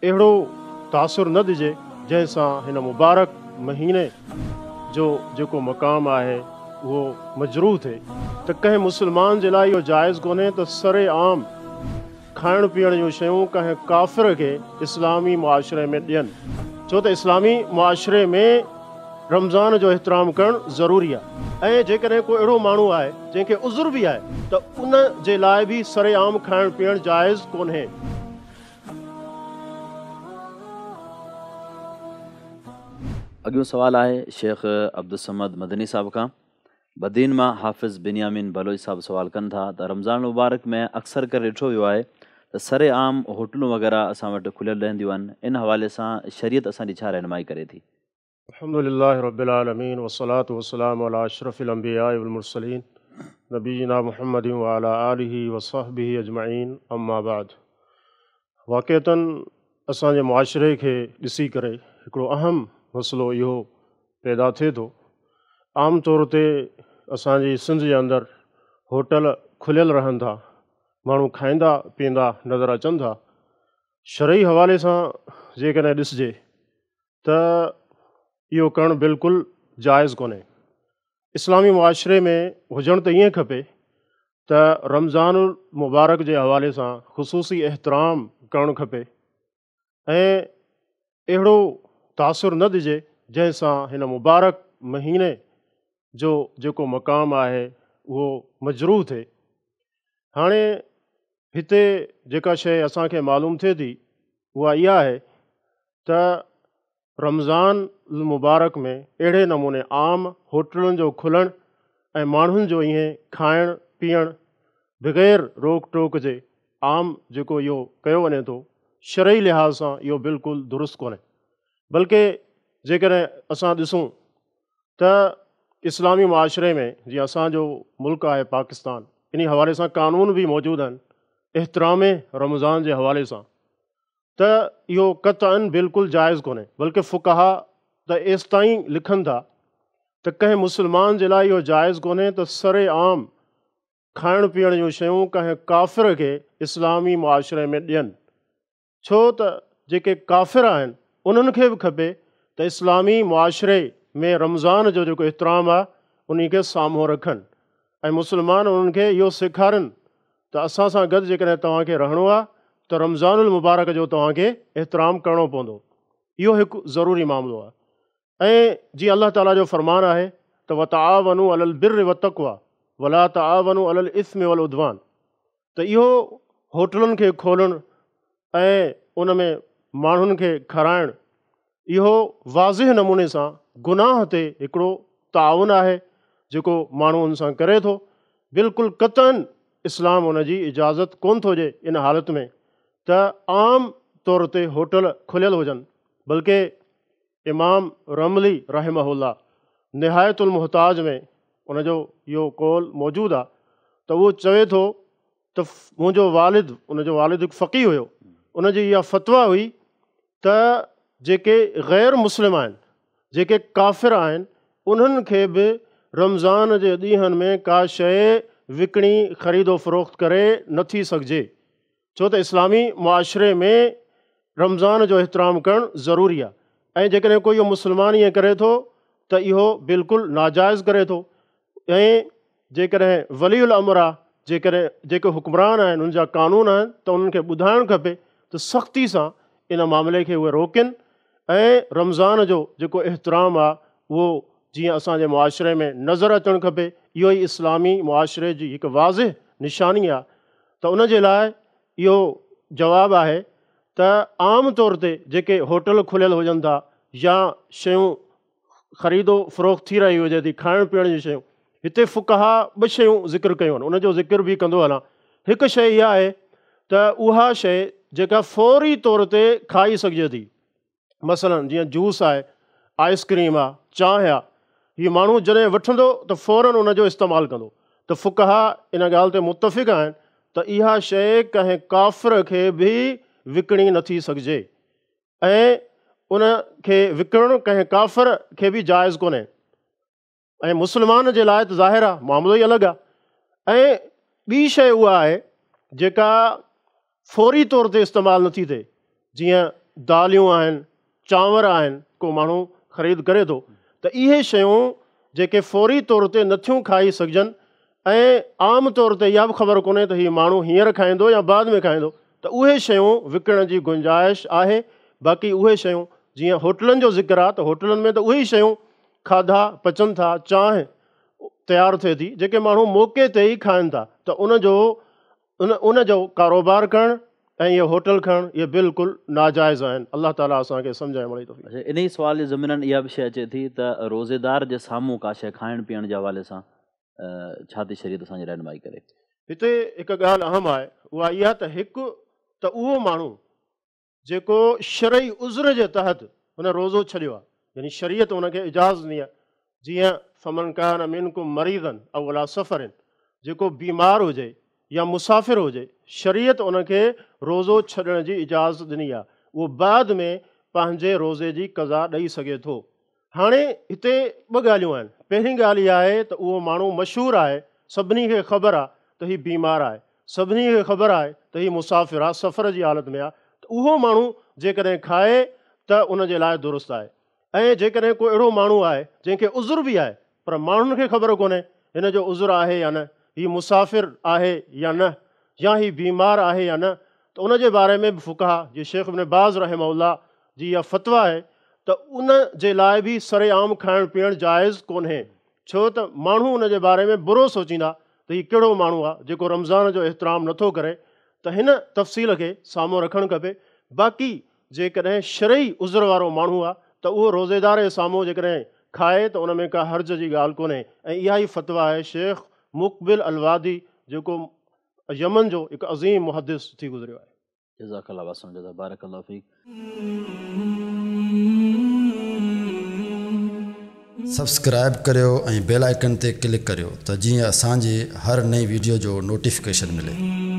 اهڙو تاثر نه ڏجي جنهن سان هن مبارڪ مهيني جو جيڪو مقام آهي اهو مجروح ٿئي ته ڪنهن مسلمان جي لاء اهو جائز ڪونهي ته سر عام کائڻ پيئڻ جون شيون ڪنهن ڪافر کي اسلامي معاشري ۾ ڏين ڇو ته اسلامي معاشري ۾ رمضان جو احترام ڪرڻ ضروري آهي ۽ جيڪڏهن ڪو اهڙو ماڻهو آهي جنهن کي عذر به آهي ته ان جي لاء به سر عام کائڻ پيئڻ جائز ڪونهي. اڳيون سوال آهي شيخ عبدالصمد مدني صاحب کان. بدين مان حافظ بنيامين بلوچ صاحب سوال ڪن ٿا ته رمضان المبارڪ ۾ اڪثر ڪري ڏٺو ويو آهي ته سر عام هوٽلون وغيره اسان وٽ کليل رهنديون آهن ان حوالي سان شريعت اسان جي ڇا رهنمائي ڪري ٿي؟ الحمد لله رب العالمين والصلاة والسلام علي اشرف الانبياء والمرسلين نبينا محمد وعلي آله وصحبه اجمعين اما بعد واقعتاً اسان جي معاشري کي ڏسي ڪري هڪڙو اهم مسئلو اهو پيدا ٿئي ٿو. عام طور تي اسان جي سنڌ جي اندر هوٽل کليل رهن ٿا، ماڻهو کائيندا پيئندا نظر اچن ٿا. شرعي حوالي سان جيڪڏهن ڏسجي ته اهو ڪرڻ بلڪل جائز ڪونهي. اسلامي معاشري ۾ هجڻ ته ائين کپي ته رمضان المبارڪ جي حوالي سان خصوصي احترام ڪرڻ کپي ۽ اهڙو تاثر نه ڏجي جنهن سان هن مبارڪ مهيني جو جيڪو مقام آهي اهو مجروح ٿئي. هاڻي هتي جيڪا شيء اسان کي معلوم ٿئي ٿي اها اها آهي ته رمضان المبارڪ ۾ اهڙي نموني عام هوٽلن جو کلڻ ۽ ماڻهن جو ائين کائڻ پيئڻ بغير روڪ ٽوڪ جي عام جيڪو اهو ڪيو وڃي ٿو شرعي لحاظ سان اهو بلڪل درست ڪونهي بلڪه جيڪڏهن اسان ڏسون ته اسلامي معاشري ۾ جيئن اسان جو ملڪ آهي پاڪستان انهي حوالي سان قانون به موجود آهن احترام رمضان جي حوالي سان ته اهو قطعاً بلڪل جائز ڪونهي بلڪه فقها ته ايستائين لکن ٿا ته ڪنهن مسلمان جي لاء اهو جائز ڪونهي ته سر عام کائڻ پيئڻ جون شيون ڪنهن ڪافر کي اسلامي معاشري ۾ ڏين، ڇو ته جيڪي ڪافر آهن انهن کي به کپي ته اسلامي معاشري ۾ رمضان جو جيڪو احترام آهي انهي کي سامهون رکن ۽ مسلمان انهن کي اهو سيکارن ته اسان سان گڏ جيڪڏهن توهان کي رهڻو آهي ته رمضان المبارڪ جو توهان کي احترام ڪرڻو پوندو. اهو هڪ ضروري معاملو آهي. ۽ جيئن الله تعاليٰ جو فرمان آهي ته وتعاونوا علي البر والتقويٰ ولا تعاونوا علي الاثم والعدوان ته اهو هوٽلن کي کولڻ ۽ ان ۾ ماڻهن کي کارائڻ اهو واضح نموني سان گناهه تي هڪڙو تعاون آهي جيڪو ماڻهو ان سان ڪري ٿو بلڪل قطعاً اسلام ان جي اجازت ڪونه ٿو ڏئي ان حالت ۾ ته عام طور تي هوٽل کليل هجن بلڪه امام رملي رحمه الله نهاية المحتاج ۾ ان جو اهو قول موجود آ ته اهو چوي ٿو ته منهنجو والد، ان جو والد هڪ فقيه هيو، ان جي اها فتويٰ هئي ته جيڪي غير مسلم آهن، جيڪي ڪافر آهن، انهن کي به رمضان جي ڏينهن ۾ ڪا شيء وڪڻي خريد و فروخت ڪري نٿي سگهجي. ڇو ته اسلامي معاشري ۾ رمضان جو احترام ڪرڻ ضروري آهي ۽ جيڪڏهن ڪوئي اهو مسلمان ائين ڪري ٿو ته اهو بلڪل ناجائز ڪري ٿو ۽ جيڪڏهن ولي الامر آهي جيڪڏهن جيڪي حڪمران آهن انهن جا قانون آهن ته انهن کي ٻڌائڻ کپي ته سختي سان ان معاملي کي اهي روڪين ۽ رمضان جو جيڪو احترام آهي اهو جيئن اسان جي معاشري ۾ نظر اچڻ کپي اهو ئي اسلامي معاشري جي هڪ واضح نشاني آهي ته ان جي لاء اهو جواب آهي ته عام طور تي جيڪي هوٽل کليل هجن ٿا يا شيون خريد و فروخت ٿي رهي هجي ٿي کائڻ پيئڻ جون شيون هتي فقها ٻه شيون ذڪر ڪيون آهن ان جو ذڪر به ڪندو هلان هڪ شيء اها آهي ته اها شيء جيڪا فوري طور تي کائي سگهجي ٿي مثلاً جيئن جوس آهي، آئس ڪريم آ، چانهه آ، هي ماڻهو جڏهن وٺندو ته فوراً ان جو استعمال ڪندو ته فقها ان ڳالهه تي متفق آهن ته اها شيء ڪنهن ڪافر کي به وڪڻي نٿي سگهجي ۽ ان کي وڪڻڻ ڪنهن ڪافر کي به جائز ڪونهي. ۽ مسلمان جي لاء ته ظاهر آهي معاملو ئي الڳ آهي ۽ ٻي شيء اها آهي جيڪا فوري طور تي استعمال نٿي ٿئي جيئن داليون آهن، چانور آهن، ڪو ماڻهو خريد ڪري ٿو ته اهي شيون جيڪي فوري طور تي نٿيون کائي سگهجن ۽ عام طور تي اها به خبر ڪونهي ته هي ماڻهو هينئر کائيندو يا بعد ۾ کائيندو ته اهي شيون وڪڻڻ جي گنجائش آهي. باقي اهي شيون جيئن هوٽلن جو ذڪر آهي ته هوٽلن ۾ ته اهي ئي شيون کاڌا پچن ٿا، چانهه تيار ٿئي ٿي جيڪي ماڻهو موقعي تي ئي کائن ٿا ته ان جو ان جو ڪاروبار ڪرڻ ۽ اهي هوٽل کڻڻ اهي بلڪل ناجائز آهن. الله تعالي اسان کي سمجهه ۽ عمل جي توفيق. اڇا انهي سوال جي ضمنن اها به شيء اچي ٿي ته روزيدار جي سامهون ڪا شيء کائڻ پيئڻ جي حوالي سان ڇا ٿي شريعت اسان جي رهنمائي ڪري؟ هتي هڪ ڳالهه اهم آهي اها اها ته هڪ ته اهو ماڻهو جيڪو شرعي عذر جي تحت هن روزو ڇڏيو آهي يعني شريعت هن کي اجازت ڏني آهي جيئن فمن ڪان منڪم مريضا او علي سفر جيڪو بيمار هجي يا مسافر هجي شريعت ان کي روزو ڇڏڻ جي اجازت ڏني آهي اهو بعد ۾ پنهنجي روزي جي قضا ڏئي سگهي ٿو. هاڻي هتي ٻه ڳالهيون آهن، پهرين ڳالهه اها آهي ته اهو ماڻهو مشهور آهي، سڀني کي خبر آهي ته هي بيمار آهي، سڀني کي خبر آهي ته هي مسافر آهي، سفر جي حالت ۾ آهي ته اهو ماڻهو جيڪڏهن کائي ته ان جي لاء درست آهي ۽ جيڪڏهن ڪو اهڙو ماڻهو آهي جنهن کي عذر به آهي پر ماڻهن کي خبر ڪونهي هن جو عذر آهي يا نه، هي مسافر آهي يا نه يا هي بيمار آهي يا نه ته ان جي باري ۾ به فقها جي شيخ ابن باز رحمه الله جي اها فتويٰ آهي ته ان جي لاء به سر عام کائڻ پيئڻ جائز ڪونهي ڇو ته ماڻهو ان جي باري ۾ برو سوچيندا ته هي ڪهڙو ماڻهو آهي جيڪو رمضان جو احترام نٿو ڪري ته هن تفصيل کي سامهون رکڻ کپي باقي جيڪڏهن شرعي عذر وارو ماڻهو آهي ته اهو روزيدار جي سامهون جيڪڏهن کائي ته ان ۾ ڪا حرج جي ڳالهه ڪونهي ۽ اها ئي فتويٰ آهي شيخ مقبل الوادي جيڪو يمن جو هڪ عظيم محدث ٿي گذريو آهي. جزاک الله واحسن الجزا بارڪ الله فيڪ. سبسڪرائب ڪريو ۽ بيل آئيڪن تي ڪلڪ ڪريو ته جيئن اسان جي هر نئين ويڊيو جو نوٽيفڪيشن ملي.